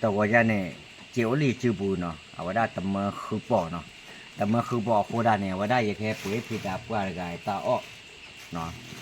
တဂီၤညါန့ၣ် စ့အိၣ်လၢယစုပူၤနီၤ, အဝဲဒၣ်တမၢဃုပီၢ်နီၤ, တမၢဃုပီၢ်အဃိဒၣ်န့ၣ် အဝဲဒၣ်ယကဟဲပှ့ၤဖံသးပှၢ်တဂၤအတၢ်အီၣ်နီၤ.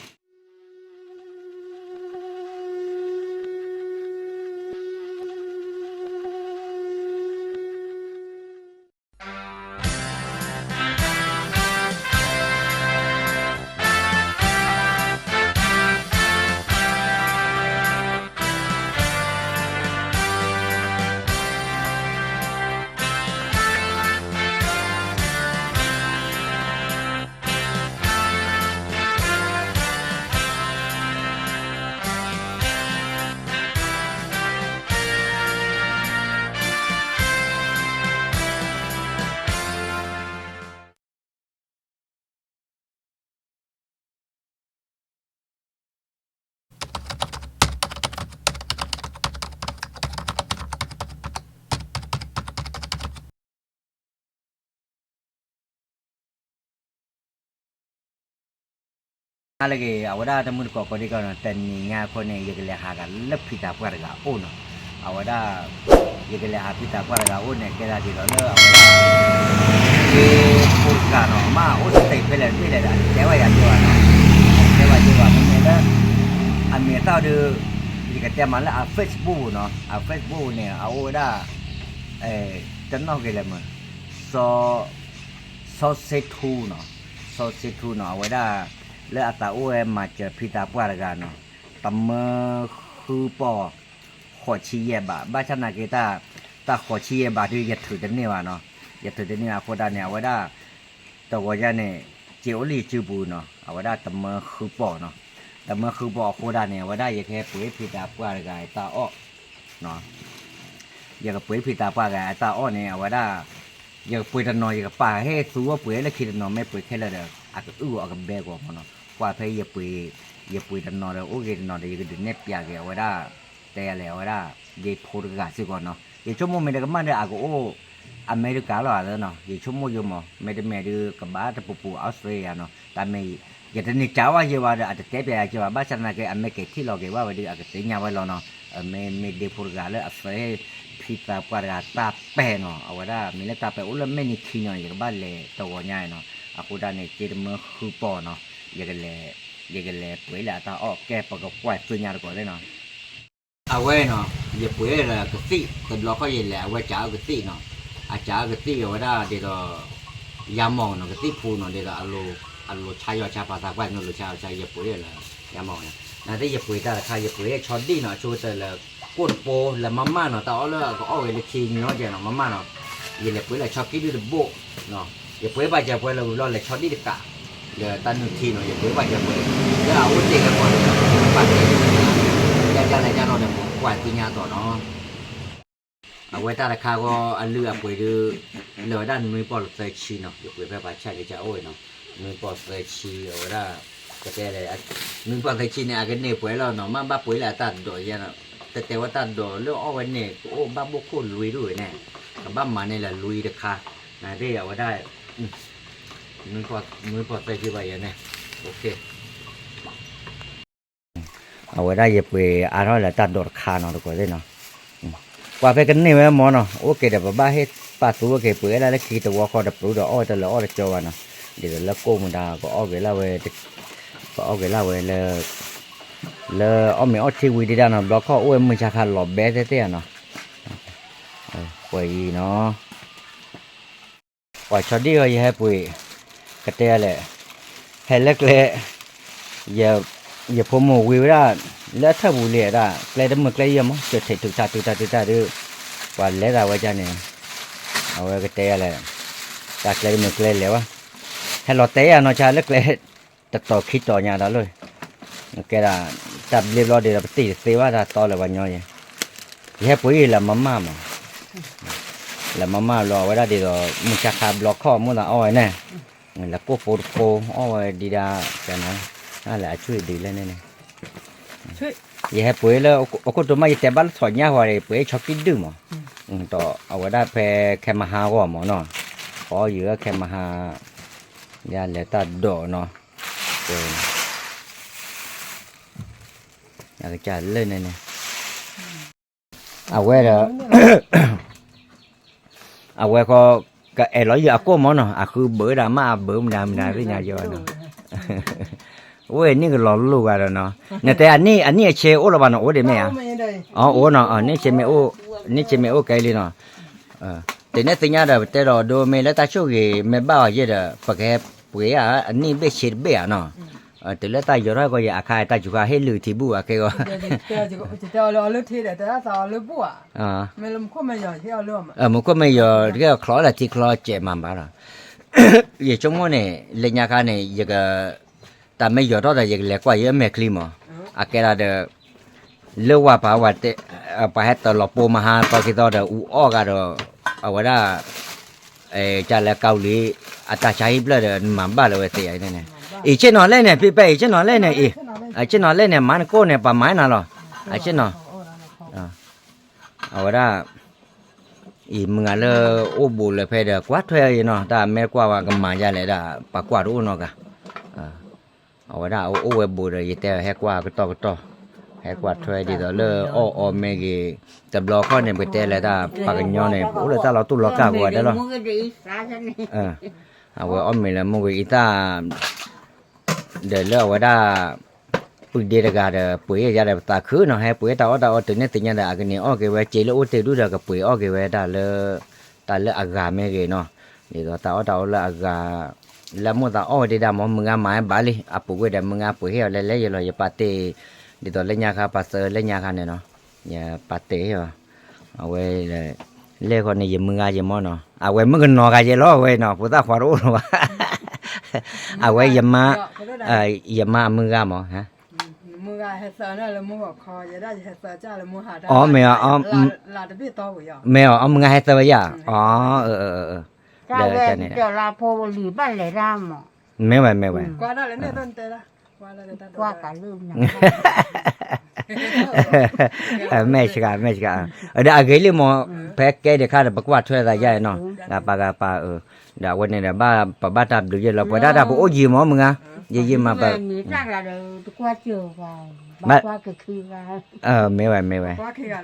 လၢဂ့ၤ အဝဲဒၣ်တမုၢ်တကိးကိးဒံကီးနီၤ, တနံၤညါအဃိန့ၣ် ယကလဲၤဟးဂၤလၢဖံသးပှၢ်တဂၤအိၣ်နီၤ, အဝဲဒၣ် ယကလဲၤဟးဖံသးပှၢ်တဂၤအိၣ်န့ၣ် ကဲဒၣ်ဒ်သိးလၢအဝဲဒၣ် က့ဖိတဂၤနီၤ, မ့ၢ်အိၣ်သ့ဖဲလဲၣ်တဖဲလဲၣ်ဒီး အတတဲဘၣ်ယၤက့ဘၣ်နီၤ, အတတဲဘၣ်ယၤက့ဘၣ် မ့မ့ၢ်လၢ အမံၤအသၣ်ဒီး ယကတဲမးလၢအ Facebook ပူၤနီၤ, အ Facebook ပူၤန့ၣ် အအိၣ်ဝဲဒၣ် တနီၣ်ဂ့ၤလဲၣ်မး စီၤ စီၤစ့ထူနီၤ, စီၤစ့ထူနီၤ, အဝဲဒၣ် လၢအသးအိၣ်ဝဲမၤစၢၤဖံသးပှၢ်တဂၤနီၤ, တမၢဃုပီၢ် ဃိးဆံယဲၢ်ဘး, ဘၣ်ဆၣ်နာ်က့ တၢ်ဃိးဆံယဲၢ်ဘးဒီး ယထုးတန့ၢ်ဘၣ်နီၤ, ယထုးတန့ၢ်ဘၣ်အဃိဒၣ်န့ၣ် အဝဲဒၣ် တဂီၤညါန့ၣ် စ့အိၣ်လၢယစုပူၤနီၤ, အဝဲဒၣ်တမၢဃုပီၢ်နီၤ, တမၢဃုပီၢ်အဃိဒၣ်န့ၣ် အဝဲဒၣ်ယကဟဲပှ့ၤဖံသးပှၢ်တဂၤအတၢ်အီၣ် ယကပှ့ၤဖံသးပှၢ်တဂၤအတၢ်အီၣ်န့ၣ် အဝဲဒၣ် ယကပှ့ၤတနီၤ ယကပာ်ဟဲသူဝဲပှ့ၤလၢခံတနီၤ မ့ၢ်ပှ့ၤခဲလၢာ်ဒီး အကအုၣ်ဂီၤအကဘဲကီးမးနီၤ, ကွၢ်ဖဲယပှ့ၤ ယပှ့ၤတနီၤဒီး အိၣ်ဂ့ၤတနီၤဒီး ယကဒုးနဲၣ်ပျးက့ၤအဝဲဒၣ် တဲယၤလဲၣ် အဝဲဒၣ် ဒ့ဖိတဂၤစ့ၢ်ကီးနီၤ, ယဆိကမိၣ်မ့ၢ်တကမၣ်ဒီး အကအိၣ် အမဲရကၤလီၤနီၤ, ယဆိကမိၣ်ယိမး မ့တမ့ၢ်ဒုး ကဘၣ်တပူၤပူၤ အီစထြ့လယါနီၤ, တၢ်မ့ၢ် ယတန့ၢ်ကးဝဲယဲဘၣ်ဒီး အတတဲပျးယၤကဲဘၣ်, ဘၣ်ဆၣ်သနာ်က့ အမ့ၢ်က့ၤထံၣ်လီၤက့ၤဘၣ်ဝဲဒီး အကသ့ၣ်ညါဝဲလီၤနီၤ, မ့မ့ၢ်ဒ့ဖိတဂၤလၢအသ့ဖံသးပှၢ်တဂၤတၢ်ပဲာ်နီၤ, အဝဲဒၣ်မ့ၢ်လၢတၢ်ပဲာ်အိၣ်လၢမဲာ်နံၤခံနီၤ, ယကဘၣ်လဲၤတဂီၤညါနီၤ, အဃိဒၣ်န့ၣ် စ့တမၢဃုပီၢ်နီၤ, ယကလဲၤ ယကလဲၤပှ့ၤလၢအတၢ်အီၣ်ကဲ ပကကွၢ်သ့ၣ်ညါတကိးသ့ၣ်နီၤ အဝဲနီၤ ယပှ့ၤလၢကသံၣ် တဘျီခီယလဲၤ အဝဲကးအီၣ်ကသံၣ်နီၤ, အကးအီၣ်ကသံၣ် အဝဲဒၣ်ဒ်သိး ယၤမီၢ်နီၤ ကသံၣ်ဖူနီၤ ဒ်သိး အလိၤဆါယီၤဆါ ပှၤသးပှၢ်ကညီလိၤဆါယီၤဆါ ယပှ့ၤလၢ ယၤမီၢ်နီၤ, နာ်သက့ယပှ့ၤတၢ်တခါ ယပှ့ၤဆီဒံၣ်နီၤ အဆိကတၢၢ်လၢ ကိၣ်တပိ လၢမၤမၢ်နီၤ တၢ်အီၣ်လၢအကအီၣ်ဝဲလၢခံညီကဲနီၤ မၤမၢ်နီၤ, ယလဲၤပှ့ၤလၢဆီခံဒုၣ်တဘိနီၤ, ယပှ့ၤဘၣ်စၢၤပှဲၤလၢဝံၤဘျီလဲၤဆီဒံၣ်တကး လၢတၢ်နုၢ်ထံနီၤ ယပှ့ၤဘၣ်စၢၤပှဲၤ လၢအအိၣ်တ့ၢ်လၢပှၤတဂၤ ပှၤတဂၤ ယကလဲၤကၢ်ထီၣ်ဒီး ပကွၢ်သ့ၣ်ညါအသိးနီၤ အဝဲတၢ်တခါဂီၢ်အလုၢ်အပှ့ၤဒုး လၢာ်ဝဲဒၣ်နွံပီၢ်သၢဆံနီၤ ယပှ့ၤဖဲပှၤဆၣ်ကစၢ်အိၣ်နီၤ, နွံပီၢ်သၢဆံ အဝဲဒၣ် ကတဲလဲၣ် နွံပီၢ်သၢဆံန့ၣ် အကန့ၢ်ပှဲၤလီၤနီၤ မ့ၢ်ဘၣ်ပှ့ၤလၢအတၢ်ဒိးယဲနီၤ, တတဲဝဲတၢ်ဒိးလၢအီၣ်ဝဲန့ၣ် ကအိၣ်ဘၣ်ဘိၣ်ခိၣ်လွံၢ်ဒိၣ်ဝဲန့ၣ်, ကဘၣ်မၤန့ၢ်လၢလွံၢ်တခါ, နာ်သက့အဝဲဒၣ် နွံပီၢ်သၢဆံဘၣ်ယဲန့ၣ်, အဝဲဒၣ်ယပှ့ၤအါထီၣ်လၢတၢ်ဒိးတခါနီၤ တကိးသ့ၣ်နီၤ, ကွၢ်ဖဲကန့ၢ်ဝဲမ့ၢ်နီၤ အိၣ်က့ၤဒီးပဘၣ်ဟ့ၣ်ပာ်သူဝဲက့ၤ ပှ့ၤအဲၣ်ဒၣ်လၢခံတဝီဃီဒီးပှ့ၤဒီးအီၣ်ဝဲတလၢာ်အီၣ်တကၠီဘၣ်နီၤ, ဒ်သိးလၢကိၣ်မူဒါကအီၣ်က့ၤလၢဝဲ ကအီၣ်က့ၤလၢဝဲလၢ လၢအီၣ်မ့ၤအီၣ်ထံဝံၤဒံးဒၣ်နီၤ ဘျီခီၣ်အိၣ်ဝဲမုၢ်ဆါခါလီၤဘဲသ့ၣ်သ့ၣ်ဧါနီၤ, ပှဲၤအံၤနီၤ ပှၤဆီဒံၣ်အီၤ ယဟဲပှ့ၤ ကတဲလဲၣ်, ဟဲလၢကျဲ, ယဖိမုၣ်ဝံၤဝဲဒၣ် လၢအထၢၣ်ပူၤလံဒၣ် ကျဲတမုာ်ကျဲယဲၢ်မး ကၠိထံးထုးထးထုးထးထုးထးဒီး ပှၤလဲၤသးဝဲဒၣ်န့ၣ်, အဝဲကတဲလဲၣ်, တၢ်ကျဲတမုာ်ကျဲလဲၤဝဲ, ဟဲလီၤတဲယၤနီၤ ဆါလၢကျဲ တတီၤခံတီၤညါဒီးလီၤ, ကဲဒၣ် တၢ်ဘျ့ဘျီဒ်ဒီးပတံၢ်တသ့ဘၣ် တၢ်တီလၢပှၤညီယဲၢ် ယဟဲပှ့ၤလၢမၤမၢ်မး, လၢမၤမၢ်ဘျီ အဝဲဒၣ်ဒ်သိး မုၢ်ဆါခါဘျီခီၣ်မိၣ်သးအီၣ်ဝဲန့ၣ်, လၢကိၣ်ဖိတဖိ အီၣ်ဝဲဒံးဒၣ်ကဲနီၤ, လၢအဆွံၣ်ဒုးလဲၣ်န့ၣ်န့ၣ်, ယဟဲပှ့ၤလၢ အခိၣ်တိမး ယတဲဘၣ်လၢထီၣ်ညါဝဲဒီး ပှ့ၤဆီကံဒုၣ်မး, ဒီးအဝဲဒၣ်ဖဲခဲမဟါဂီၢ်မးနီၤ, ဃီယုာ်ခဲမဟါ ယလဲၤတၢ်ဒိးနီၤ, အကစၢ်လၢန့ၣ်န့ၣ်, အဝဲဒီး အဝဲဃီ ကအဲၣ်လီၤယုၢ်အကိၣ်မးနီၤ, အဃုဘုးဒၣ်မးအဘုးမတၤမတၤသ့ၣ်ညါယီၤနီၤ, ဝဲန့ၣ်ကလီၤလိၣ်ဂၤဒီးနီၤ, နတဲအနံၣ်အဆဲအိၣ်လီၤဘၣ်နီၤ, အိၣ်ဒံးမ့ၢ်ဧါ, အိၣ်နီၤ, နံၣ်ဆဲမ့ၢ်အိၣ်, နံၣ်ဆဲမ့ၢ်အိၣ်ကဲလံနီၤ, တုၤနဲၣ်သ့ၣ်ညါဒီးပတဲဒီးဒိမ့ၢ်လၢတၢ်ဆိၣ်ဂ့ၤမ့ၢ်ဘၣ်အီၤယဲဒီး ပကဟဲပှ့ၤဧါအနံၣ်ဘ့ၣ်ဆဲတဘ့ၣ်ဧါနီၤ, တုၤလၢတၢ်ယီၤထီၣ်ကီးယဲအခါတၢ်ယူၤဃါဟ့ၣ်လုၢ်ထံဘူၣ်အခဲဂီၢ် မူခိၣ်မ့ၢ်ယီၤတကဲအီၤချီလၢထံချီကဲးမးဘၣ်လီၤ, ယဆိကမိၣ်န့ၣ် လၢညါခါန့ၣ် ယက တၢ်မ့ၢ်ယီၤထီၣ်ဒီးယကလဲၤကွၢ်ယဲအမဲာ်ချံမး, အကဲဒၣ်ဒီး လၢဝၤပၤဝဲ ပှၤဟဲတၢၤလီၤပိာ်မဟါသီခံသီဒီး အူအီၣ်ဂၤဒီး အဝဲဒၣ် ကၢ်လၢကီၢ်လံၤ အတၢ်ဆါဟံၣ်ဖျၢၣ်ဒီး နမၤဘၣ်လၢဝဲသ့ၣ်အံၤန့ၣ်, အံၤဆ့ၣ်နီၤလဲၣ်န့ၣ် ဖံပဲ အံၤဆ့ၣ်နီၤလဲၣ်န့ၣ် အံၤ အဆ့ၣ်နီၤလဲၣ်န့ၣ် မၤနကိၣ်န့ၣ် ပှၤမၤနၤလီၤ, အဆ့ၣ်နီၤ အဝဲဒၣ် အံၤမုၢ်ဂၤလၢအိၣ်ဘူးလၢဖဲဒီး ကွၢ်ထွဲအံၤနီၤ, တၢ်မ့ၢ်ကွၢ်ဝဲကမၤယါလဲၣ်ဒၣ် ပှၤကွၢ်တအိၣ်နီတဂၤ, အဝဲဒၣ်အအိၣ်ဝဲဘူးဒီး ယတဲဟဲကွၢ်ကတီၢ်ကတီၢ်, ဟဲကွၢ်ထွဲဒ်သိးလၢအီၣ်အီမ့ၢ်ဂ့ၤ, တဘျီခီန့ၣ် ပကတဲလၢတၢ်ပှၤကညီန့ၣ် ပအိၣ်လၢတၢ်လီၤတူၢ်လီၤကာ်ပူၤဝဲဒၣ်လီၤ, အဝဲအီၣ်မ့ၤလၢမုၢ်ဂ့ၤအံသၣ် ဒီးလၢအဝဲဒၣ် ပုၢ်ဒ့တဂၤဒီး ပှ့ၤယါဒီးပသးခုနီၤ, ဟဲပှ့ၤတၢ်အီၣ်တၢ်အီတုၤန့ၣ်သ့ၣ်ညါဒီး အကန့ၢ်အီၣ်က့ၤဝဲစ့လၢအိၣ်တ့ၢ်ဒူၣ်ဒီး ကပှ့ၤအီၣ်က့ၤဝဲတၢ်လၢ တၢ်လၢအဂၤမ့ၢ်ဂ့ၤနီၤ, ဒ်သိးတၢ်အီၣ်တၢ်အီလၢအဂၤ လၢအမိၢ်သးအီၣ်ဝဲဒၣ်မ့ၢ် မုၢ်ဂၤမၤဝဲဘၣ်လံ, အပူၤကွံာ်ဒီး မုၢ်ဂၤပှ့ၤဟ့ၣ်အီၤလဲၤလဲၤယဲလီၤ, ယပာ်တ့ၢ် ဒ်သိးလၢညါခါ ပှၤသၢလၢညါခါန့ၣ်နီၤ, ယပာ်တ့ၢ်ဟ့ၣ်အီၤ, အဝဲ လဲၤဃီန့ၣ် ယမုၢ်ဂၤယဲမ့ၢ်နီၤ, အဝဲမုၣ်ကနီၤဂၤယဲလီၤဝဲနီၤ, ဖိသၣ်ခွါတအိၣ်လီၤဘၣ်, အဝဲယမါ ယမါအမုၢ်ဂၤမ့ၢ် အီ မ့ၢ် မ့ၢ်အီၤ အမုၢ်ဂၤဟဲသၢဝဲယၤ, အီ မ့ၢ်ဝဲ မ့ၢ်ဝဲ, မဲာ်ဆှး မဲာ်ဆှး, ဒီးအဂ့ၤလံမ့ၢ် ဖဲကဲဒံးခါဒီး ပကွၢ်ထွဲသးယါနီၤ, ဒီးပှၤဂၤပှၤအၢ, ဒီးအဝဲန့ၣ်ဒီး ပဘၣ်တၢ်ဘျုးယဲလီၤ, ပှၤဒၣ်တၢ်ပအိၣ်ယံၤမ့ၢ်မုၢ်ဂၤ, ယံၤယံၤမးပ မ့ၢ်ဝဲ မ့ၢ်ဝဲ, ဒီးယၤ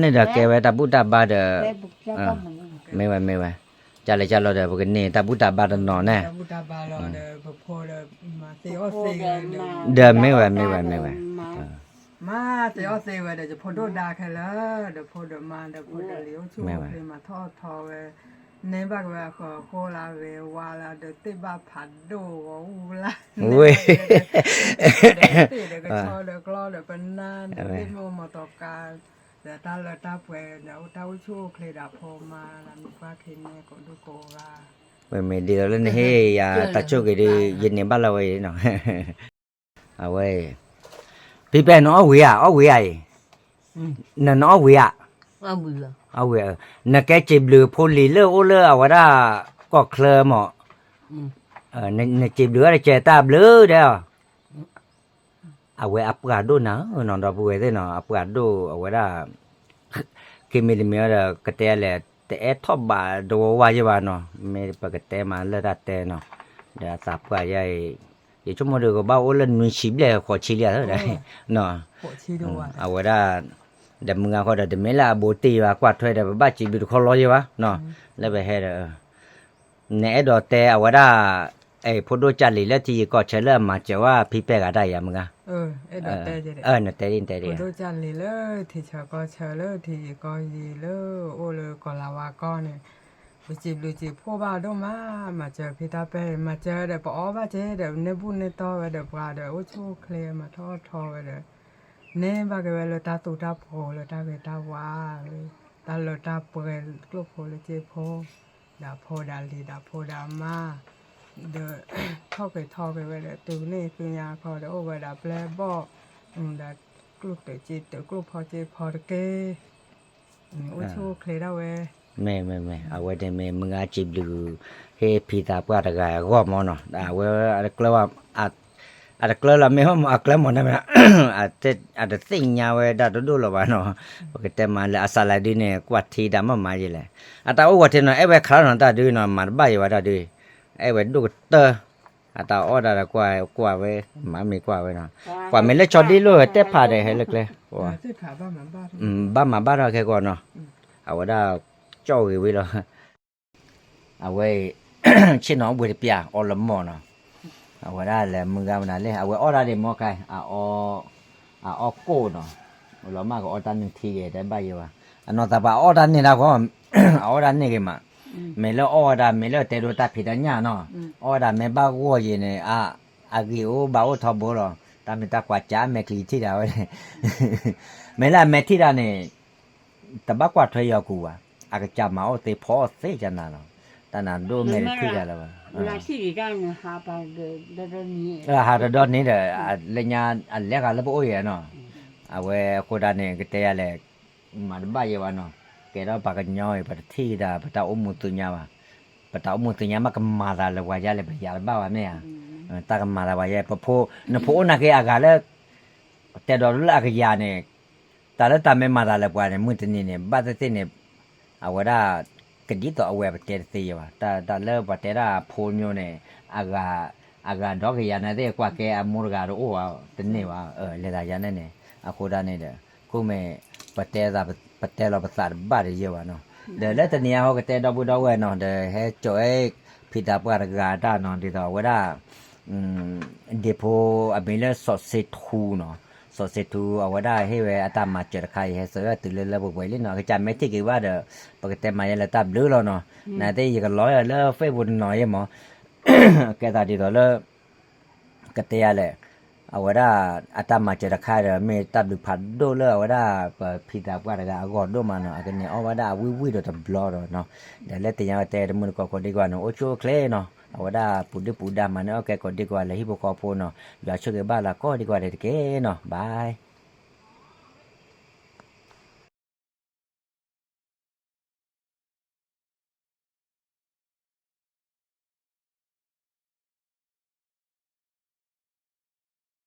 န့ၣ်ဒီးကဲဝဲတၢ်ဘူၣ်တၢ်ဘါဒီး, မ့ၢ်ဝဲ မ့ၢ်ဝဲ, ကလဲၤကလီၤဒီး ပကန့ၢ်တၢ်ဘူၣ်တၢ်ဘါတနီၤန့ၣ်, ဒီးမ့ၢ်ဝဲ မ့ၢ်ဝဲ မ့ၢ်ဝဲ, မၤသ့အီၣ်သ့ဝဲဒီး ယဖိဒိၣ်ဒါခဲလၢာ်, ဒီးဖိဒီးမါဒီးဖိဒီးလံၤ အိၣ်ဆူၣ်အိၣ်ချ့မၤထီၣ်ထီဝဲ, နဲဘၣ်က့ၤဝဲအဃၢၤအဃိလၢအဂ့ၤဝါလၢအဒုးသ့ၣ်ဘၣ်ဖးဒိၣ်ဂီၤအူလၢ်, ဝ့ၢ် ဒီးသ့ၣ်ဒီးကဆီဒီးကျီဒီးပနၢ်ဒီး သ့ၣ်မ့ၢ်အိၣ်မီၤတီၤကါ, ဒီးတၢ်လၢတၢ်ပှဲၤဒီး အိၣ်တၢ်အိၣ်ဆူၣ်အိၣ်ချ့ဒီးဖိမါလၢမုၢ်ပှၢ်ခံန့ၣ် ကိးဒူၣ်ကိးဂၤ, မ့မ့ၢ်ဒ်သိးလၢနဟ့ၣ်ယၤတၢ်ဆိၣ်ဂ့ၤဒီး ယန့ၢ်ဘၣ်လၢဝဲအံၤနီၤ, အဝဲ ဖံပဲနအီၣ်ဝံၤဧါ အီၣ်ဝံၤဧါအံၤ, နနအီၣ်ဝံၤဧါ, အီၣ်ဝံၤ, နကဲစံးဘျုးဖိလံၤလၢအိၣ်လၢအဝဲဒၣ်ကီၢ်ချၢမး, နစံးဘျုးဝဲတကဲတၢ်ဘျုးဒဲး, အဝဲအပှၢ်ဒိၣ်နၤဧၢနီၤ ဒီပုၢ်ဝဲၢ်သ့ၣ်နီၤ အပှၢ်ဒိၣ်အဝဲဒၣ် ခံမံၤတမံၤဒီး ကတဲလဲၣ် တအဲၣ်ထီၣ်ဘးတဝီဝါယဲဘၣ်နီၤ မ့ၢ်ပကတဲမးလၢတၢ်တဲနီၤ ဒီးအသးပှၢ်ယါအံၤ ယဆိကမိၣ်ဒီးကဘၣ်အိၣ်လၢနွံဆံဘျဲၣ်ဃိးဆံလံဧါ အဝဲဒၣ် ဒီးမုၢ်ဂၤဃီဒီး တမ့ၢ်လၢအဘူးတံၢ်ဘၣ် ကွၢ်ထွဲဒီး ပဘၣ်စံးဘျုးတခီလီၤယဲဘၣ်နီၤ လၢပဟဲဒီး နအဲၣ်ဒိးတဲအဝဲဒၣ် အဲ ဖိဒိၣ်ကၢ်လံၤလၢထံဂုၤကီၢ်ဂၤလၢအမၤစၢၤဝဲဖံပဲဂၤတၢ်အံၤမုၢ်ဂၤ နတဲဒ် နတဲဒ် ဖိဒိၣ်ကၢ်လံၤလၢထံဆၢကီၢ်ဆၢလၢထံဂုၤကီၢ်ဂၤလၢအိၣ်လၢကီၢ်လၤဝါကီၢ်န့ၣ် ပစံးဘျုးစံးဖှိၣ်ဘၣ်ဒိၣ်မး မၤစၢၤဖံတၢ်ပဲ မၤစၢၤဒီးပအီၣ်ဘၣ်က့ၤဒီး ပန့ၢ်ဘူၣ်န့ၢ်တီၢ်ဝဲဒီးပှၤဒီး အိၣ်ဆူၣ်အိၣ်ချ့မၤထီၣ်ထီဝဲဒီး န့ၢ်ဘၣ်က့ၤဝဲလၢတၢ်သူတၢ်ပှိၤလၢတၢ်ဂ့ၤတၢ်ဝါ လၢတၢ်လၢတၢ်ပှဲၤကျိၣ်ဖိလၢစ့ဖိ ဒီးဖိဒီးလံၤဒီးဖိဒီးမါ ဒီး ထီၣ်က့ၤထီက့ၤဝဲဒီး တုၤန့ၣ်သုညါခီဒီး အိၣ်ဝဲဒၣ်ပျဲၢ်ဘီၣ် ဒီးကျိၣ်တုးစ့တုးကျိၣ်ဖီစ့ဖီတက့ၢ် အိၣ်ဆူၣ်အိၣ်ချ့ဒၣ်ဝဲ မ့ၢ်မ့ၢ်မ့ၢ် အဝဲန့ၣ်မ့ၢ်မုၢ်ဂၤစံးဘျုး ဟ့ၣ်ဖံသးပှၢ်တဂၤအဂီၢ်မ့ၢ်နီၤ အဝဲအတကျၢၤဘၣ် အတကျၢၤလီၤမ့ၢ်ဟီၣ်မး အကျၢၤမ့ၢ်န့ၣ်မ့ၢ် အတသ့ၣ်ညါဝဲဒၣ်တဒိၣ်လီၤဘၣ်နီၤ ပကတဲမးလၢအစးလၢဒုန့ၣ် ကွၢ်ထံဒၣ်မ့ၢ်မးယဲလဲၣ် အတၢ်အိၣ်ဂီၤထံနီၤ အဲၣ်ဝဲခးလီၤနီၤတၢ်ဒုနီၤ မၤတဘၣ်ယဲဘၣ်တၢ်ဒု အဲၣ်ဝဲဒိၣ်ကတၢၢ် အတၢ်အီၣ်ဒၣ်ဒီးကွၢ်ကွၢ်ဝဲ, မၤမ့ၢ်ကွၢ်ဝဲနီၤ, ကွၢ်မ့ၢ်လၢဆီဒံၣ်လိၣ်တဲဖးဒီးဟဲလၢကျဲ, ဘၣ်မၤဘၣ်ထီၣ်ခဲကီးနီၤ, အဝဲဒၣ် ကၠီၣ်ဂ့ၤဝဲလီၤ, အဝဲ ဆ့ၣ်နီၤအိၣ်ဘှံးတပျၢ်အီလမီၢ်နီၤ, အဝဲဒၣ်လဲၤမုၢ်ဂၤမနုၤလဲၣ် အဝဲအီၣ်ဒၣ်ဒံးမီၢ်ခါ, အအီၣ်ကိၣ်နီၤ, လီၤမၢ်ကအီၣ်တၢ်နုၢ်ထံဂ့ၤ တဲဘၣ်ယဲဘၣ်, အနီၢ်သးပှၢ်အီၣ်တၢ်န့ၣ်တၢ်ဃီ, အအီၣ်တၢ်န့ၣ်ဂ့ၤမး, မ့ၢ်လၢအီၣ်ဝဲဒၣ် မ့ၢ်လၢတဲဒိတၢ်ဖံးတၢ်ညၣ်နီၤ, အီၣ်ဝဲဒၣ်မ့ၢ်ဘၣ်ဂီၢ်ယံၤန့ၣ် အဂ့ၤအိၣ်ဘၣ်အိၣ်ထီဘိလီၤ, တၢ်မ့ၢ်တၢ်ကွၢ်ကၠးအမဲာ်ချံထံၣ်ဒၣ်ဝဲ, မ့ၢ်လၢအမဲာ်ထံၣ်ဒၣ်န့ၣ် တဘၣ်ကွၢ်ထွဲယီၤကူၤဘၣ်, အကစၢ်မၤအီၣ်သ့ဖီအီၣ်သ့ကနၤလီၤ, တၢ်နၤဒိၣ်မဲာ်တထံၣ်ဒၣ်လၢၤဘၣ်, ဟးတဒီန့ၣ်ဒီး လၢညါအလဲၤဃာ်လၢပအိၣ်ယဲနီၤ, အဝဲအဃိဒၣ်န့ၣ် ကတဲယၤလဲၣ်, မၤတဘၣ်ယဲဘၣ်နီၤ, ကဲထီၣ်ပှၤကညီအံၤ ပတထံၣ်ဒၣ် ပတၢ်အိၣ်မူသူညါဘၣ်, ပတၢ်အိၣ်မူသူညါမးကမၤသးလၢပှၤယါလဲၣ် ပယၤတဘၣ်ဘၣ်မ့ၢ်ဧါ, တၢ်ကမၤသးပှၤယါ ပဖိ, နဖိအိၣ်နာ်က့အဂၤလၢ တဲဒီးလၢအကယၤန့ၣ်, တၢ်လၢတၢ်မ့ၢ်မၤသးလၢပှၤန့ၣ် မုၢ်တနံၤန့ၣ် ဘၣ်သ့ၣ်သ့ၣ်န့ၣ်, အဝဲဒၣ် ကဒ်သိးအဝဲပတဲတသ့ယဲဘၣ်, တၢ်လၢပှၤတဲဒၣ်ဖိမျိုးန့ၣ်, အဂၤဒီးကယၤန့ၣ်သ့ၣ် ကွၢ်ကဲအမိၢ်တဂၤတအိၣ်ဘၣ်, တန့ၢ်ဘၣ်, လဲၤသးယါန့ၣ်န့ၣ်, အဃိဒၣ်န့ၣ်ဒီး ခိၣ်မ့ၢ် ပတဲသး ပတဲလီၤပသးတဘၣ်တယဲဘၣ်နီၤ, ဒီးလၢတနံၤအံၤဟီကတဲဒီပုၢ်ဒီဝဲၢ်နီၤ ဒီးဟဲစိာ်အဲၣ် ဖံသးပှၢ်တဂၤတၢ်နီၤ ဒ်သိးအဝဲဒၣ် ဒ့ဖိအမံၤလၢစီၤစ့ထူနီၤ, စီၤစ့ထူ အဝဲဒၣ်ဟ့ၣ်ဝဲအတၢ်မၤစၢၤတခါအံၤ ဟဲစိာ်ဝဲတုၤလၢလၢပှဲၤပှဲၤလံနီၤ, ကစၢ်မ့ၢ်ထံၣ်က့ၤဘၣ်ဒီး ပကတဲမၤယဲလၢတၢ်ဘျုးလီၤနီၤ, နာ်သ့ၣ်ယကလီၤလၢ Facebook တနီၤယဲမး, ကဲသးဒ်သိးလၢ ကတဲယၤလဲၣ်, အဝဲဒၣ် အတၢ်မၤစၢၤတခါဒီး မ့ၢ်တၢ်ဘျုးဖးဒိၣ်လၢအဝဲဒၣ် ပဖံသးပှၢ်တဂၤအဂီၢ်ဒိၣ်မးနီၤ, အကန့ၢ်အီၣ်ဝဲဒၣ်အဝံၣ်ဝံၣ်ဒီးတဘျီဒီးနီၤ, ဒီးလၢတညါဝဲတဲတမုၢ်တကိးကိးဒံကီးန့ၣ် အိၣ်ဆူၣ်အိၣ်ချ့နီၤ, အဝဲဒၣ်ပူၤဒုၣ်ပူၤဒါမၤန့ၢ်အီၣ်ကဲကိးဒံကီးလၢဟံၣ်ဖိဃီဖိနီၤ, ယွၤဆိၣ်ဂ့ၤဘၣ်လၢကိးဒံကီးန့ၣ်တက့ၢ်နီၤ, bye.